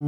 မ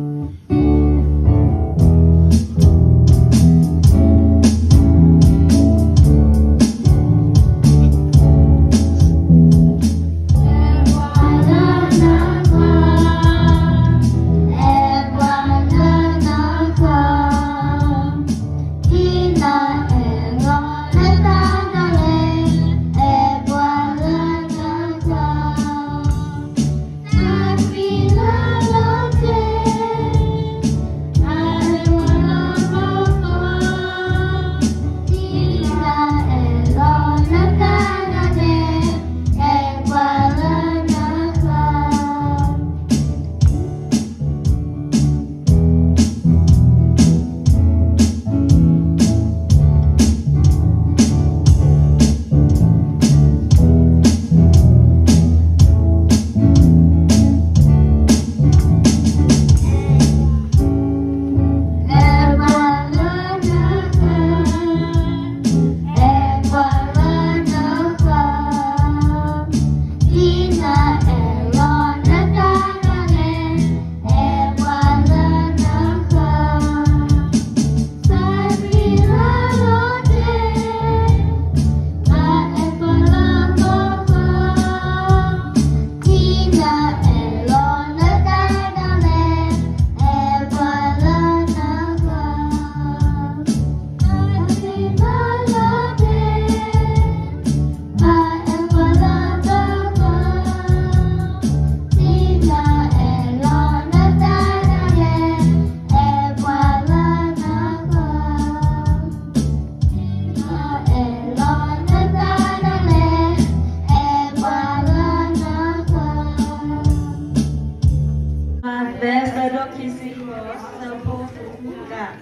းသဲ ဆၢဒိၣ်ခံဆံဃိး ဆၢဖိဃုဃုကး,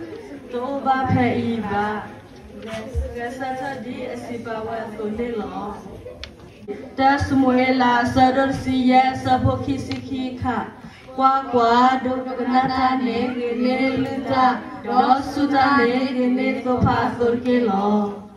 တအိၣ်ဘၣ်ဖဲအံၤဘၣ်. ဂဲၤဆၢထၢၣ်ဒ်အစံးဘၣ်ဝဲအသိးန့ၣ်လီၤ. တၢ ၡမူၤအ့လး ဆၢဒိၣ်တဆံယဲၢ် ဆၢဖိခံဆံခံခါ, ကွၢ်ကွၢ်, ဒိကနၣ်တၢ်န့ၣ် ဂ့ၤန့ၢ်လုၢ်တၢ်, ဒီးဆူၣ်တၢ်န့ၣ် ဂ့ၤန့ၢ်သိဖါအသိးတက့ၢ်လီၤ.